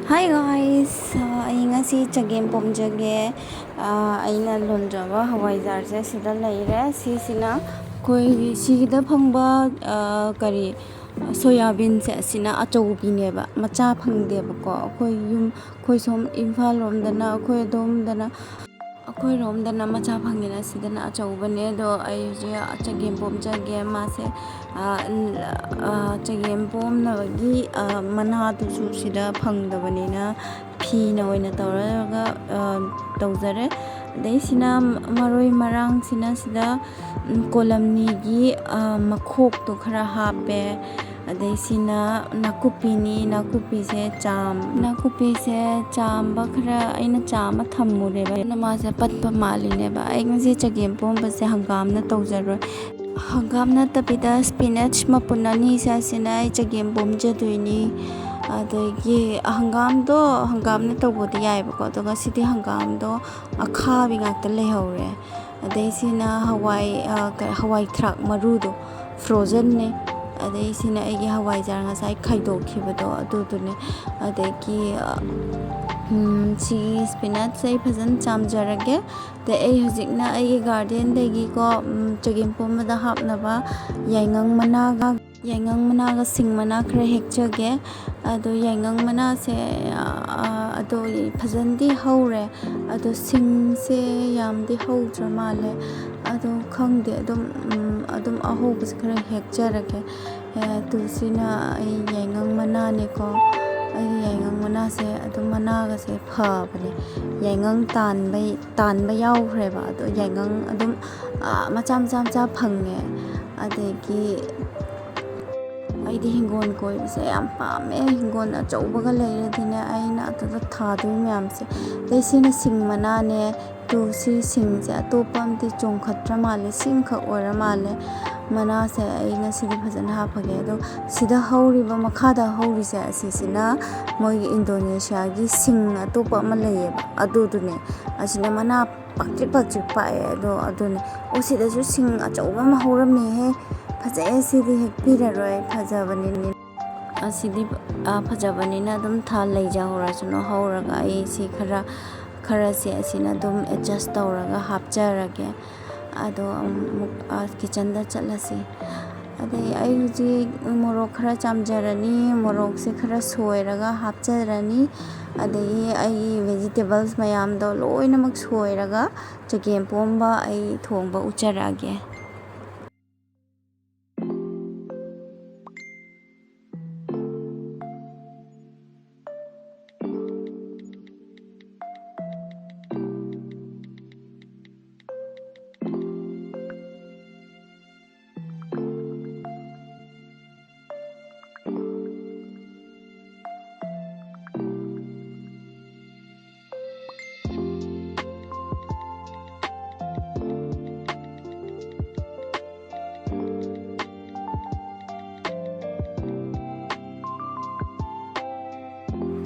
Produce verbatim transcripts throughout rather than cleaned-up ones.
Hi guys, ꯑꯩ ꯉꯁꯤ ꯆꯒꯦꯝ ꯄꯣꯝꯖꯒꯦ꯫ ꯑꯩꯅ ꯂꯣꯟꯖꯕ ꯍꯋꯥꯏꯖꯥꯔꯁꯦ ꯁꯤꯗ ꯂꯩꯔꯦ꯫ ꯁꯤꯁꯤꯅ ꯑꯩꯈꯣꯏꯒꯤ ꯁꯤꯒꯤꯗ ꯐꯪꯕ ꯀꯔꯤ ꯁꯣꯌꯥꯕꯤꯟꯁꯦ, ꯑꯁꯤꯅ ꯑꯆꯧꯕꯤꯅꯦꯕ, ꯃꯆꯥ ꯐꯪꯗꯦꯕꯀꯣ꯫ ꯑꯩꯈꯣꯏ ꯌꯨꯝ, ꯑꯩꯈꯣꯏ ꯁꯣꯝ ꯏꯝꯐꯥꯜ ꯂꯣꯝꯗꯅ, ꯑꯩꯈꯣꯏ ꯑꯗꯣꯝꯗꯅ ꯑꯩꯈꯣꯏꯔꯣꯝꯗꯅ ꯃꯆꯥ ꯐꯪꯉꯦꯅ ꯁꯤꯗꯅ ꯑꯆꯧꯕꯅꯦ꯫ ꯑꯗꯣ ꯑꯩꯁꯦ ꯆꯒꯦꯝ ꯄꯣꯝꯖꯒꯦ꯫ ꯃꯥꯁꯦ ꯆꯒꯦꯝ ꯄꯣꯝꯅꯕꯒꯤ ꯃꯅꯥꯗꯨꯁꯨ ꯁꯤꯗ ꯐꯪꯗꯕꯅꯤꯅ ꯐꯤꯅ ꯑꯣꯏꯅ ꯇꯧꯔꯒ ꯇꯧꯖꯔꯦ꯫ ꯑꯗꯩꯁꯤꯅ ꯃꯔꯣꯏ ꯃꯔꯥꯡꯁꯤꯅ ꯁꯤꯗ ꯀꯣꯂꯝꯅꯤꯒꯤ ꯃꯈꯣꯛꯇꯣ ꯈꯔ ꯍꯥꯞꯄꯦ꯫ ꯑꯗꯩꯁꯤꯅ ꯅꯥꯀꯨꯞꯄꯤꯅꯤ꯫ ꯅꯥꯀꯨꯞꯄꯤꯁꯦ ꯆꯥꯝ-, ꯅꯥꯀꯨꯞꯄꯤꯁꯦ ꯆꯥꯝꯕ ꯈꯔ ꯑꯩꯅ ꯆꯥꯝꯃ ꯊꯝꯃꯨꯔꯦꯕ, ꯑꯗꯨꯅ ꯃꯥꯁꯦ ꯄꯠꯄ ꯃꯥꯜꯂꯤꯅꯦꯕ꯫ ꯑꯩ ꯉꯁꯤ ꯆꯒꯦꯝ ꯄꯣꯝꯕꯁꯦ ꯍꯪꯒꯥꯝꯅ ꯇꯧꯖꯔꯣꯏ꯫ ꯍꯪꯒꯥꯝ ꯅꯠꯇꯕꯤꯗ spinach ꯃꯄꯨꯟ ꯑꯅꯤꯁꯦ, ꯑꯁꯤꯅ ꯑꯩ ꯆꯒꯦꯝ ꯄꯣꯝꯖꯗꯣꯏꯅꯤ꯫ ꯑꯗꯒꯤ ꯍꯪꯒꯥꯝꯗꯣ, ꯍꯪꯒꯥꯝꯅ ꯇꯧꯕꯗꯤ ꯌꯥꯏꯑꯕꯀꯣ, ꯑꯗꯣ ꯉꯁꯤꯗꯤ ꯍꯪꯒꯥꯝꯗꯣ ꯑꯈꯥꯕꯤ ꯉꯥꯛꯇ ꯂꯩꯍꯧꯔꯦ꯫ ꯑꯗꯩꯁꯤꯅ ꯍꯋꯥꯏ, ꯍꯋꯥꯏ ꯊ꯭ꯔꯥꯛ ꯃꯔꯨꯗꯣ, frozenꯅꯦ꯫ ꯑꯗꯩꯁꯤꯅ ꯑꯩꯒꯤ ꯍꯋꯥꯏꯖꯥꯔ ꯉꯁꯥꯏ ꯈꯥꯏꯗꯣꯛꯈꯤꯕꯗꯣ, ꯑꯗꯨꯗꯨꯅꯦ꯫ ꯑꯗꯒꯤ ꯁꯤꯒꯤ spinachꯁꯦ ꯑꯩ ꯐꯖꯅ ꯆꯥꯝꯖꯔꯒꯦ꯫ ꯑꯗꯩ ꯑꯩ ꯍꯧꯖꯤꯛꯅ ꯑꯩꯒꯤ gardenꯗꯒꯤꯀꯣ, ꯆꯒꯦꯝ ꯄꯣꯝꯕꯗ ꯍꯥꯞꯅꯕ ꯌꯥꯏꯉꯪ ꯃꯅꯥꯒ, ꯌꯥꯏꯉꯪ ꯃꯅꯥꯒ ꯁꯤꯡ ꯃꯅꯥ ꯈꯔ ꯍꯦꯛꯆꯒꯦ꯫ ꯑꯗꯣ ꯌꯥꯏꯉꯪ ꯃꯅꯥꯁꯦ, ꯑꯗꯣ ꯐꯖꯅꯗꯤ ꯍꯧꯔꯦ꯫ ꯑꯗꯣ ꯁꯤꯡꯁꯦ ꯌꯥꯝꯗꯤ ꯍꯧꯗ꯭ꯔ ꯃꯥꯜꯂꯦ꯫ ꯑꯗꯣ ꯈꯪꯗꯦ, ꯑꯗꯨꯝ, ꯑꯗꯨꯝ ꯑꯍꯧꯕꯁꯦ ꯈꯔ ꯍꯦꯛꯆꯔꯒꯦ꯫ ꯑꯦ, ꯇꯨꯁꯤꯅ ꯑꯩ ꯌꯥꯏꯉꯪ ꯃꯅꯥꯅꯦꯀꯣ꯫ ꯑꯩꯒꯤ ꯌꯥꯏꯉꯪ ꯃꯅꯥꯁꯦ ꯑꯗꯨꯝ ꯃꯅꯥꯒꯁꯦ ꯐꯕꯅꯦ꯫ ꯌꯥꯏꯉꯪ ꯇꯥꯟꯕꯩ, ꯇꯥꯟꯕ ꯌꯥꯎꯈ꯭ꯔꯦꯕ꯫ ꯑꯗꯣ ꯌꯥꯏꯉꯪ ꯑꯗꯨꯝ, ꯃꯆꯥ ꯃꯆꯥ ꯃꯆꯥ ꯐꯪꯉꯦ꯫ ꯑꯗꯒꯤ ꯑꯩꯗꯤ ꯍꯤꯡꯒꯣꯜ ꯀꯣꯏꯕꯁꯦ ꯌꯥꯝ ꯄꯥꯝꯃꯦ꯫ ꯍꯤꯡꯒꯣꯜ ꯑꯆꯧꯕꯒ ꯂꯩꯔꯗꯤꯅꯦ, ꯑꯩꯅ ꯑꯗꯨꯗ ꯊꯥꯗꯣꯏ ꯃꯌꯥꯝꯁꯦ꯫ ꯑꯗꯩ ꯁꯤꯅ ꯁꯤꯡ ꯃꯅꯥꯅꯦ꯫ ꯇꯨ ꯁꯤ ꯁꯤꯡꯁꯦ ꯑꯇꯣꯞꯄ ꯑꯝꯇ ꯆꯣꯡꯈꯠꯇ꯭ꯔ ꯃꯥꯜꯂꯦ, ꯁꯤꯡꯈꯛ ꯑꯣꯏꯔ ꯃꯥꯜꯂꯦ꯫ ꯃꯅꯥꯁꯦ ꯑꯩ ꯉꯁꯤꯗꯤ ꯐꯖꯅ ꯍꯥꯞꯄꯒꯦ꯫ ꯑꯗꯣ ꯁꯤꯗ ꯍꯧꯔꯤꯕ, ꯃꯈꯥꯗ ꯍꯧꯔꯤꯁꯦ, ꯑꯁꯤꯁꯤꯅ ꯃꯣꯏꯒꯤ ꯏꯟꯗꯣꯅꯦꯁꯤꯌꯥꯒꯤ ꯁꯤꯡ ꯑꯇꯣꯞꯄ ꯑꯃ ꯂꯩꯌꯦꯕ, ꯑꯗꯨꯗꯨꯅꯦ꯫ ꯑꯁꯤꯅ ꯃꯅꯥ ꯄꯥꯛꯇ꯭ꯔꯤꯛ ꯄꯥꯛꯇ꯭ꯔꯤꯛ ꯄꯥꯛꯑꯦ꯫ ꯑꯗꯣ ꯑꯗꯨꯅꯦ꯫ ꯑꯣ, ꯁꯤꯗꯁꯨ ꯁꯤꯡ ꯑꯆꯧꯕ ꯑꯃ ꯍꯧꯔꯝꯃꯦꯍꯦ꯫ ꯐꯖꯩꯌꯦ, ꯁꯤꯗꯤ ꯍꯦꯛꯄꯤꯔꯔꯣꯏ, ꯐꯖꯕꯅꯤ꯫ ꯑꯁꯤꯗꯤ, ꯑ, ꯐꯖꯕꯅꯤꯅ ꯑꯗꯨꯝ ꯊꯥ ꯂꯩꯖꯍꯧꯔꯁꯅꯨ꯫ ꯍꯧꯔꯒ ꯑꯩ ꯁꯤ ꯈꯔ, ꯈꯔꯁꯦ ꯑꯁꯤꯅ ꯑꯗꯨꯝ adjust ꯇꯧꯔꯒ ꯍꯥꯞꯆꯔꯒꯦ꯫ ꯑꯗꯣ ꯑꯃꯨꯛ, ꯑ, kitchenꯗ ꯆꯠꯂꯁꯤ꯫ ꯑꯗꯩ ꯑꯩ ꯍꯧꯖꯤꯛ ꯃꯣꯔꯣꯛ ꯈꯔ ꯆꯥꯝꯖꯔꯅꯤ, ꯃꯣꯔꯣꯛꯁꯦ ꯈꯔ ꯁꯣꯏꯔꯒ ꯍꯥꯞꯆꯔꯅꯤ꯫ ꯑꯗꯒꯤ ꯑꯩꯒꯤ vegetables ꯃꯌꯥꯝꯗꯣ ꯂꯣꯏꯅꯃꯛ ꯁꯣꯏꯔꯒ ꯆꯒꯦꯝꯄꯣꯝꯕ ꯑꯩ ꯊꯣꯡꯕ ꯎꯠꯆꯔꯛꯑꯒꯦ꯫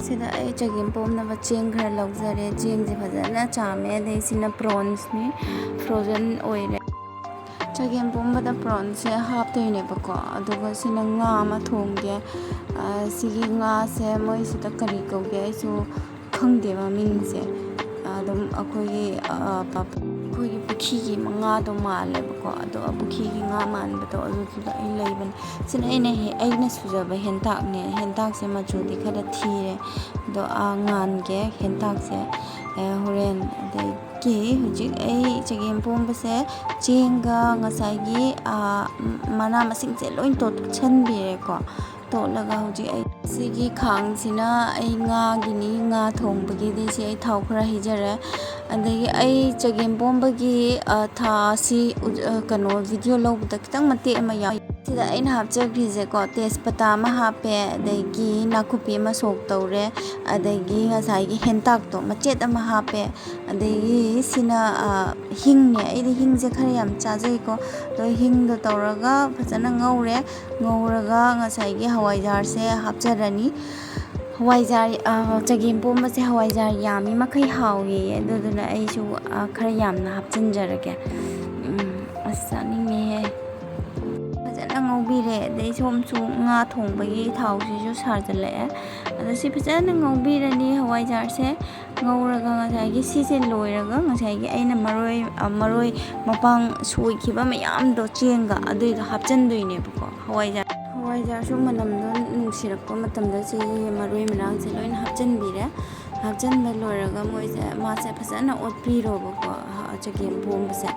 ꯁꯤꯗ ꯑꯩ ꯆꯒꯦꯝ ꯄꯣꯝꯅꯕ ꯆꯦꯡ ꯈꯔ ꯂꯧꯖꯔꯦ꯫ ꯆꯦꯡꯁꯦ ꯐꯖꯅ ꯆꯥꯝꯃꯦ꯫ ꯑꯗꯩ ꯁꯤꯅ prawnsꯅꯤ, frozen ꯑꯣꯏꯔꯦ꯫ ꯆꯒꯦꯝ ꯄꯣꯝꯕꯗ prawnsꯁꯦ ꯍꯥꯞꯇꯣꯏꯅꯦꯕꯀꯣ꯫ ꯑꯗꯨꯒ ꯁꯤꯅ ꯉꯥ ꯑꯃ ꯊꯣꯡꯒꯦ꯫ ꯑ, ꯁꯤꯒꯤ ꯉꯥꯁꯦ ꯃꯣꯏꯁꯤꯗ ꯀꯔꯤ ꯀꯧꯒꯦ ꯑꯩꯁꯨ ꯈꯪꯗꯦ ꯃꯃꯤꯡꯁꯦ꯫ ꯑꯗꯨꯝ ꯑꯩꯈꯣꯏꯒꯤ, ꯑ, ꯄ-, ꯑꯩꯈꯣꯏꯒꯤ ꯄꯨꯈ꯭ꯔꯤꯒꯤ ꯉꯥꯗꯣ ꯃꯥꯜꯂꯦꯕꯀꯣ꯫ ꯑꯗꯣ ꯄꯨꯈ꯭ꯔꯤꯒꯤ ꯉꯥ ꯃꯥꯟꯕꯗꯣ ꯑꯗꯨꯗꯨꯗ ꯑꯩ ꯂꯩꯕꯅꯦ꯫ ꯁꯤꯅ ꯑꯩꯅ ꯍꯦ-, ꯑꯩꯅ ꯁꯨꯖꯕ ꯍꯦꯟꯇꯥꯛꯅꯦ꯫ ꯍꯦꯟꯇꯥꯛꯁꯦ ꯃꯆꯨꯗꯤ ꯈꯔ ꯊꯤꯔꯦ꯫ ꯑꯗꯣ, ꯑ, ꯉꯥꯟꯒꯦ ꯍꯦꯟꯇꯥꯛꯁꯦ, ꯑ, ꯍꯣꯔꯦꯟ꯫ ꯑꯗꯒꯤ ꯍꯧꯖꯤꯛ ꯑꯩ ꯆꯒꯦꯝ ꯄꯣꯝꯕꯁꯦ ꯆꯦꯡꯒ ꯉꯁꯥꯏꯒꯤ, ꯑ, ꯃꯅꯥ ꯃꯁꯤꯡꯁꯦ ꯂꯣꯏ ꯇꯣꯠꯁꯟꯕꯤꯔꯦꯀꯣ꯫ ꯇꯣꯠꯂꯒ ꯍꯧꯖꯤꯛ ꯑꯩ ꯁꯤꯒꯤ ꯈꯥꯡꯁꯤꯅ ꯑꯩ ꯉꯥꯒꯤꯅꯤ, ꯉꯥ ꯊꯣꯡꯕꯒꯤꯗꯤ꯫ ꯁꯤ ꯑꯩ ꯊꯥꯎ ꯈꯔ ꯍꯩꯖꯔꯦ꯫ ꯑꯗꯒꯤ ꯑꯩ ꯆꯒꯦꯝ ꯄꯣꯝꯕꯒꯤ, ꯑ, ꯊꯥ ꯑꯁꯤ ꯎ-, ꯑ, ꯀꯩꯅꯣ, video ꯂꯧꯕꯗ ꯈꯤꯇꯪ ꯃꯇꯦꯛ ꯑꯃ ꯌꯥꯎ-, ꯁꯤꯗ ꯑꯩꯅ ꯍꯥꯞꯆꯈ꯭ꯔꯤꯁꯦꯀꯣ, ꯇꯦꯖꯄꯇꯥ ꯑꯃ ꯍꯥꯞꯄꯦ, ꯑꯗꯒꯤ ꯅꯥꯀꯨꯞꯄꯤ ꯑꯃ ꯁꯣꯛ ꯇꯧꯔꯦ, ꯑꯗꯒꯤ ꯉꯁꯥꯏꯒꯤ ꯍꯦꯟꯇꯥꯛꯇꯣ ꯃꯆꯦꯠ ꯑꯃ ꯍꯥꯞꯄꯦ, ꯑꯗꯒꯤ ꯁꯤꯅ, ꯑ, ꯍꯤꯡꯅꯦ꯫ ꯑꯩꯗꯤ ꯍꯤꯡꯁꯦ ꯈꯔ ꯌꯥꯝ ꯆꯥꯖꯩꯀꯣ꯫ ꯑꯗꯣ ꯍꯤꯡꯗꯣ ꯇꯧꯔꯒ ꯐꯖꯅ ꯉꯧꯔꯦ꯫ ꯉꯧꯔꯒ ꯉꯁꯥꯏꯒꯤ ꯍꯋꯥꯏꯖꯥꯔꯁꯦ ꯍꯥꯞꯆꯔꯅꯤ꯫ ꯍꯋꯥꯏꯖꯥꯔ, ꯑ, ꯆꯒꯦꯝ ꯄꯣꯝꯕꯁꯦ ꯍꯋꯥꯏꯖꯥꯔ ꯌꯥꯝꯃꯤ ꯃꯈꯩ ꯍꯥꯎꯋꯦꯌꯦ꯫ ꯑꯗꯨꯗꯨꯅ ꯑꯩꯁꯨ, ꯑ, ꯈꯔ ꯌꯥꯝꯅ ꯍꯥꯞꯆꯤꯟꯖꯔꯒꯦ꯫ ꯎꯝ, ꯑꯁ, ꯆꯥꯅꯤꯡꯉꯦꯍꯦ꯫ ꯐꯖꯅ ꯉꯧꯕ ꯄꯤꯔꯦ꯫ ꯑꯗꯩ ꯁꯣꯝꯁꯨ ꯉꯥ ꯊꯣꯡꯕꯒꯤ ꯊꯥꯎꯁꯤꯁꯨ ꯁꯥꯖꯤꯜꯂꯛꯑꯦ꯫ ꯑꯗꯣ ꯁꯤ ꯐꯖꯅ ꯉꯧꯕꯤꯔꯅꯤ ꯍꯋꯥꯏꯖꯥꯔꯁꯦ꯫ ꯉꯧꯔꯒ ꯉꯁꯥꯏꯒꯤ ꯁꯤꯁꯦ ꯂꯣꯏꯔꯒ ꯉꯁꯥꯏꯒꯤ ꯑꯩꯅ ꯃꯔꯣꯏ, ꯑ, ꯃꯔꯣꯏ ꯃꯄꯥꯡ ꯁꯣꯏꯈꯤꯕ ꯃꯌꯥꯝꯗꯣ ꯆꯦꯡꯒ ꯑꯗꯨꯏꯗꯣ ꯍꯥꯞꯆꯤꯟꯗꯣꯏꯅꯦꯕꯀꯣ꯫ ꯍꯋꯥꯏꯖꯥꯔ, ꯍꯋꯥꯏꯖꯥꯔꯁꯨ ꯃꯅꯝꯗꯣ ꯅꯨꯡꯁꯤꯔꯛꯄ ꯃꯇꯝꯗ ꯁꯤꯒꯤ ꯃꯔꯣꯏ ꯃꯔꯥꯡꯁꯦ ꯂꯣꯏꯅ ꯍꯥꯞꯆꯤꯟꯕꯤꯔꯦ꯫ ꯍꯥꯞꯆꯤꯟꯕ ꯂꯣꯏꯔꯒ ꯃꯣꯏꯁꯦ, ꯃꯥꯁꯦ ꯐꯖꯅ ꯑꯣꯠꯄꯤꯔꯣꯕꯀꯣ, ꯆꯒꯦꯝ ꯄꯣꯝꯕꯁꯦ꯫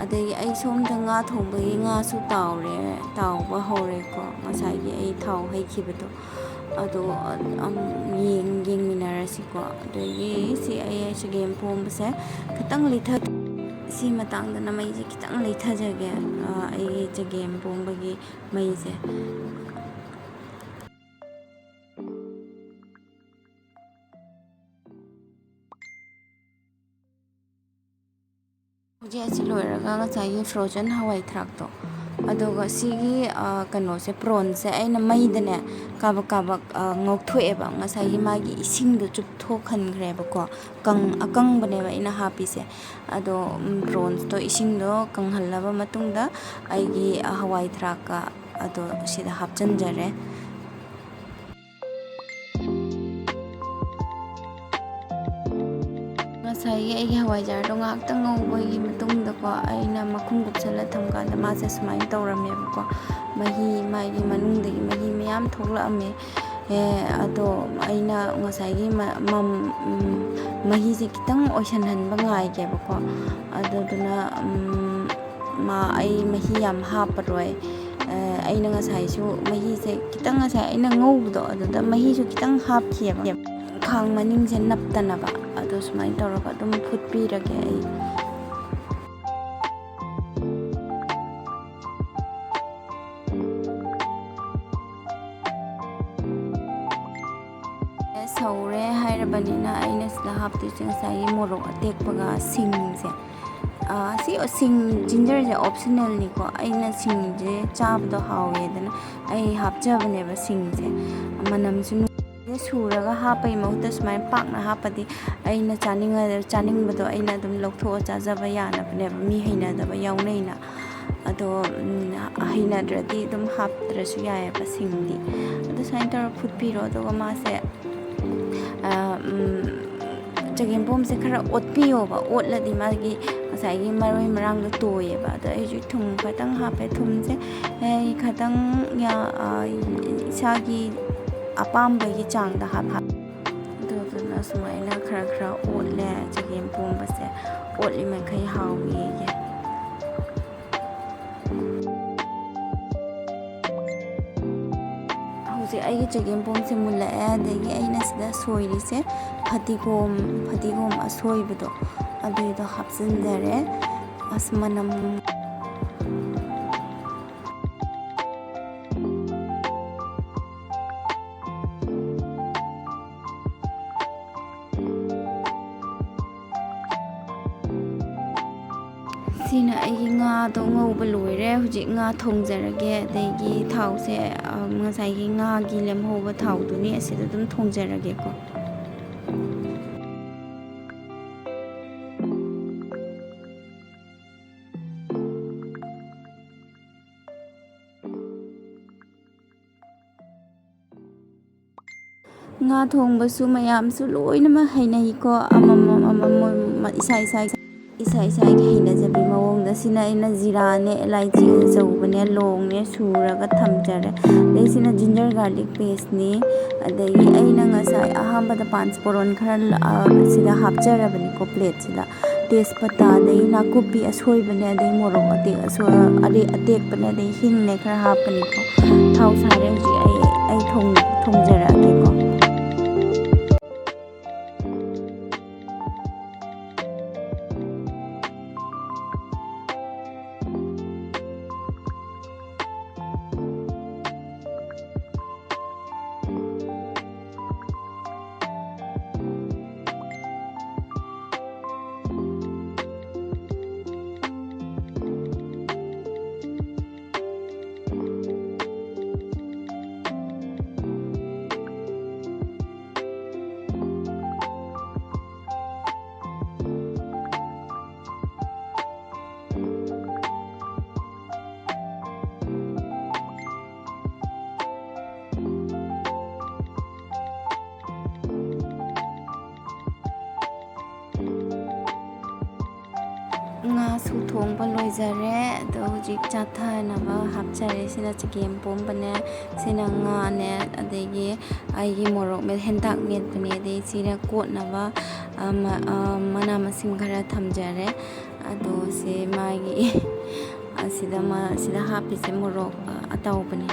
ꯑꯗꯒꯤ ꯑꯩ ꯁꯣꯝꯗ ꯉꯥ ꯊꯣꯡꯕꯒꯤ ꯉꯥꯁꯨ ꯇꯥꯎꯔꯦ, ꯇꯥꯎꯕ ꯍꯧꯔꯦꯀꯣ, ꯉꯁꯥꯏꯒꯤ ꯑꯩ ꯊꯥꯎ ꯍꯩꯈꯤꯕꯗꯣ꯫ ꯑꯗꯣ ꯑꯃꯨꯛ ꯌꯦꯡ-, ꯌꯦꯡꯃꯤꯟꯅꯔꯁꯤꯀꯣ꯫ ꯑꯗꯒꯤ ꯁꯤ ꯑꯩ ꯆꯒꯦꯝ ꯄꯣꯝꯕꯁꯦ ꯈꯤꯇꯪ ꯂꯩꯊ-, ꯁꯤ ꯃꯇꯥꯡꯗꯅ ꯃꯩꯁꯦ ꯈꯤꯇꯪ ꯂꯩꯊꯖꯒꯦ, ꯑ, ꯑꯩꯒꯤ ꯆꯒꯦꯝ ꯄꯣꯝꯕꯒꯤ ꯃꯩꯁꯦ꯫ ꯍꯧꯖꯤꯛ ꯑꯁꯤ ꯂꯣꯏꯔꯒ ꯉꯁꯥꯏꯒꯤ frozen ꯍꯋꯥꯏ ꯊ꯭ꯔꯥꯛꯇꯣ, ꯑꯗꯨꯒ ꯁꯤꯒꯤ, ꯑ, ꯀꯩꯅꯣꯁꯦ, ꯄ꯭ꯔꯣꯟꯁꯦ ꯑꯩꯅ ꯃꯩꯗꯅꯦ ꯀꯥꯕꯛ ꯀꯥꯕꯛ, ꯑ, ꯉꯧꯊꯣꯛꯑꯦꯕ꯫ ꯉꯁꯥꯏꯒꯤ ꯃꯥꯒꯤ ꯏꯁꯤꯡꯗꯣ ꯆꯨꯞꯊꯣꯛꯍꯟꯈ꯭ꯔꯦꯕꯀꯣ, ꯀꯪ-, ꯑꯀꯪꯕꯅꯦꯕ ꯑꯩꯅ ꯍꯥꯞꯄꯤꯁꯦ꯫ ꯑꯗꯣ, ꯎꯝ, ꯄ꯭ꯔꯣꯟꯁꯇꯣ ꯏꯁꯤꯡꯗꯣ ꯀꯪꯍꯜꯂꯕ ꯃꯇꯨꯡꯗ ꯑꯩꯒꯤ, ꯑ, ꯍꯋꯥꯏ ꯊ꯭ꯔꯥꯛꯀ ꯑꯗꯣ ꯁꯤꯗ ꯍꯥꯞꯆꯤꯟꯖꯔꯦ꯫ ꯉꯁꯥꯏꯒꯤ ꯑꯩꯒꯤ ꯍꯋꯥꯏꯖꯥꯔꯗꯣ ꯉꯥꯏꯍꯥꯛꯇꯪ ꯉꯧꯕꯒꯤ ꯃꯇꯨꯡꯗꯀꯣ, ꯑꯩꯅ ꯃꯈꯨꯝ ꯀꯨꯞꯁꯜꯂ ꯊꯝꯀꯥꯟꯗ ꯃꯥꯁꯦ ꯁꯨꯃꯥꯏꯅ ꯇꯧꯔꯝꯃꯦꯕꯀꯣ, ꯃꯍꯤ, ꯃꯥꯒꯤ ꯃꯅꯨꯡꯗꯒꯤ ꯃꯍꯤ ꯃꯌꯥꯝ ꯊꯣꯛꯂꯛꯑꯝꯃꯦ꯫ ꯑꯦ, ꯑꯗꯣ ꯑꯩꯅ ꯉꯁꯥꯏꯒꯤ ꯃ-, ꯃꯝ-, ꯎꯝ, ꯃꯍꯤꯁꯦ ꯈꯤꯇꯪ ꯑꯣꯏꯁꯟꯍꯟꯕ ꯉꯥꯏꯒꯦꯕꯀꯣ꯫ ꯑꯗꯨꯗꯨꯅ, ꯎꯝ, ꯃꯥ-, ꯑꯩ ꯃꯍꯤ ꯌꯥꯝ ꯍꯥꯞꯄꯔꯣꯏ꯫ ꯑ, ꯑꯩꯅ ꯉꯁꯥꯏꯁꯨ ꯃꯍꯤꯁꯦ ꯈꯤꯇꯪ, ꯉꯁꯥꯏ ꯑꯩꯅ ꯉꯧꯕꯗꯣ ꯑꯗꯨꯗ ꯃꯍꯤꯁꯨ ꯈꯤꯇꯪ ꯍꯥꯞꯈꯤꯑꯕ, ꯈꯥꯡ ꯃꯅꯤꯡꯁꯦ ꯅꯞꯇꯅꯕ꯫ ꯑꯗꯣ ꯁꯨꯃꯥꯏꯅ ꯇꯧꯔꯒ ꯑꯗꯨꯝ ꯐꯨꯠꯄꯤꯔꯒꯦ ꯑꯩ꯫ ꯁꯧꯔꯦ ꯍꯥꯏꯔꯕꯅꯤꯅ ꯑꯩꯅ ꯁꯤꯗ ꯍꯥꯞꯇꯣꯏꯁꯦ ꯉꯁꯥꯏꯒꯤ ꯃꯣꯔꯣꯛ ꯑꯇꯦꯛꯄꯒ ꯁꯤꯡꯁꯦ꯫ ꯑꯥ, ꯁꯤ ꯁꯤꯡ, ꯖꯤꯟꯖꯔꯁꯦ ꯑꯣꯞꯁꯅꯦꯜꯅꯤꯀꯣ꯫ ꯑꯩꯅ ꯁꯤꯡꯁꯦ ꯆꯥꯕꯗꯣ ꯍꯥꯎꯋꯦꯗꯅ ꯑꯩ ꯍꯥꯞꯆꯕꯅꯦꯕ ꯁꯤꯡꯁꯦ꯫ ꯃꯅꯝꯁꯨ ꯅꯨꯡ-, ꯁꯨꯔꯒ ꯍꯥꯞꯄꯒꯤ ꯃꯍꯨꯠꯇ ꯁꯨꯃꯥꯏꯅ ꯄꯥꯛꯅ ꯍꯥꯞꯄꯗꯤ ꯑꯩꯅ ꯆꯥꯅꯤꯡꯉ-, ꯆꯥꯅꯤꯡꯕꯗꯣ ꯑꯩꯅ ꯑꯗꯨꯝ ꯂꯧꯊꯣꯛꯑ ꯆꯥꯖꯕ ꯌꯥꯅꯕꯅꯦꯕ, ꯃꯤ ꯍꯩꯅꯗꯕ ꯌꯥꯎꯅꯩꯅ꯫ ꯑꯗꯣ ꯍꯩꯅꯗ꯭ꯔꯗꯤ ꯑꯗꯨꯝ ꯍꯥꯞꯇ꯭ꯔꯁꯨ ꯌꯥꯏꯑꯕ ꯁꯤꯡꯗꯤ꯫ ꯑꯗꯣ ꯁꯨꯃꯥꯏꯅ ꯇꯧꯔ ꯐꯨꯠꯄꯤꯔꯣ꯫ ꯑꯗꯨꯒ ꯃꯥꯁꯦ ꯆꯒꯦꯝꯄꯣꯝꯁꯦ ꯈꯔ ꯑꯣꯠꯄꯤꯌꯣꯕ꯫ ꯑꯣꯠꯂꯗꯤ ꯃꯥꯒꯤ ꯉꯁꯥꯏꯒꯤ ꯃꯔꯣꯏ ꯃꯔꯥꯡꯗꯣ ꯇꯣꯏꯌꯦꯕ꯫ ꯑꯗꯣ ꯑꯩꯁꯨ ꯊꯨꯝ ꯈꯇꯪ ꯍꯥꯞꯄꯦ꯫ ꯊꯨꯝꯁꯦ ꯈꯇꯪ ꯏꯁꯥꯒꯤ ꯑꯄꯥꯝꯕꯒꯤ ꯆꯥꯡꯗ ꯍꯥꯞ ꯍꯥꯞ ꯑꯗꯨꯗꯨꯅ ꯁꯨꯃꯥꯏꯅ ꯈꯔ ꯈꯔ ꯑꯣꯠꯂꯦ꯫ ꯆꯒꯦꯝ ꯄꯣꯝꯕꯁꯦ ꯑꯣꯠꯂꯤ ꯃꯈꯩ ꯍꯥꯎꯏꯌꯦ꯫ ꯍꯧꯖꯤꯛ ꯑꯩꯒꯤ ꯆꯒꯦꯝ ꯄꯣꯝꯁꯦ ꯃꯨꯜꯂꯛꯑꯦ꯫ ꯑꯗꯒꯤ ꯑꯩꯅ ꯁꯤꯗ ꯁꯣꯏꯔꯤꯁꯦ ꯐꯗꯤꯒꯣꯝ, ꯐꯗꯤꯒꯣꯝ ꯑꯁꯣꯏꯕꯗꯣ ꯑꯗꯨꯏꯗꯣ ꯍꯥꯞꯆꯤꯟꯖꯔꯦ꯫ ꯑꯁ, ꯃꯅꯝ ꯁꯤꯅ ꯑꯩꯒꯤ ꯉꯥꯗꯣ ꯉꯧꯕ ꯂꯣꯏꯔꯦ꯫ ꯍꯧꯖꯤꯛ ꯉꯥ ꯊꯣꯡꯖꯔꯒꯦ꯫ ꯑꯗꯒꯤ ꯊꯥꯎꯁꯦ ꯉꯁꯥꯏꯒꯤ ꯉꯥꯒꯤ ꯂꯦꯝꯍꯧꯕ ꯊꯥꯎꯗꯨꯅꯤ ꯑꯁꯤꯗ ꯑꯗꯨꯝ ꯊꯣꯡꯖꯔꯒꯦꯀꯣ꯫ ꯉꯥ ꯊꯣꯡꯕꯁꯨ ꯃꯌꯥꯝꯁꯨ ꯂꯣꯏꯅꯃꯛ ꯍꯩꯅꯩꯀꯣ꯫ ꯑꯃꯃꯝ ꯑꯃꯃꯝ ꯏꯁꯥ ꯏꯁꯥꯒꯤ ꯏꯁꯥ ꯏꯁꯥꯒꯤ ꯍꯩꯅꯖꯕꯤ ꯃꯑꯣꯡꯗ꯫ ꯁꯤꯅ ꯑꯩꯅ ꯖꯤꯔꯥꯅꯦ, ꯑꯦꯂꯥꯏꯆꯤ ꯑꯆꯧꯕꯅꯦ, ꯂꯣꯡꯅꯦ ꯁꯨꯔꯒ ꯊꯝꯖꯔꯦ꯫ ꯑꯗꯩ ꯁꯤꯅ ginger garlic pasteꯅꯤ꯫ ꯑꯗꯒꯤ ꯑꯩꯅ ꯉꯁꯥꯏ ꯑꯍꯥꯟꯕꯗ ꯄꯥꯟꯁ ꯄꯣꯔꯣꯟ ꯈꯔ ꯁꯤꯗ ꯍꯥꯞꯆꯔꯕꯅꯤꯀꯣ plateꯁꯤꯗ꯫ ꯇꯦꯖꯄꯇꯥ, ꯑꯗꯩ ꯅꯥꯀꯨꯞꯄꯤ ꯑꯁꯣꯏꯕꯅꯦ, ꯑꯗꯩ ꯃꯣꯔꯣꯛ ꯑꯇꯦꯛ ꯑꯁꯣꯏ-, ꯑꯔꯦ-, ꯑꯇꯦꯛꯄꯅꯦ, ꯑꯗꯩ ꯍꯤꯡꯅꯦ ꯈꯔ ꯍꯥꯞꯀꯅꯤꯀꯣ꯫ ꯊꯥꯎ ꯁꯥꯔꯦ ꯍꯧꯖꯤꯛ ꯑꯩ, ꯑꯩ ꯊꯣꯡ-, ꯊꯣꯡꯖꯔꯛꯑꯒꯦꯀꯣ꯫ ꯉꯥꯁꯨ ꯊꯣꯡꯕ ꯂꯣꯏꯖꯔꯦ꯫ ꯑꯗꯣ ꯍꯧꯖꯤꯛ ꯆꯥꯊꯅꯕ ꯍꯥꯞꯆꯔꯦ꯫ ꯁꯤꯅ ꯆꯒꯦꯝ ꯄꯣꯝꯕꯅꯦ, ꯁꯤꯅ ꯉꯥꯅꯦ, ꯑꯗꯒꯤ ꯑꯩꯒꯤ ꯃꯣꯔꯣꯛ ꯃꯦꯠ-, ꯍꯦꯟꯇꯥꯛ ꯃꯦꯠꯄꯅꯦ, ꯑꯗꯩ ꯁꯤꯅ ꯀꯣꯠꯅꯕ, ꯑ, ꯃ-, ꯑ, ꯃꯅꯥ ꯃꯁꯤꯡ ꯈꯔ ꯊꯝꯖꯔꯦ꯫ ꯑꯗꯣ ꯁꯤ ꯃꯥꯒꯤ ꯑꯁꯤꯗ ꯃ-, ꯁꯤꯗ ꯍꯥꯞꯄꯤꯁꯦ ꯃꯣꯔꯣꯛ, ꯑ, ꯑꯇꯧꯕꯅꯦ꯫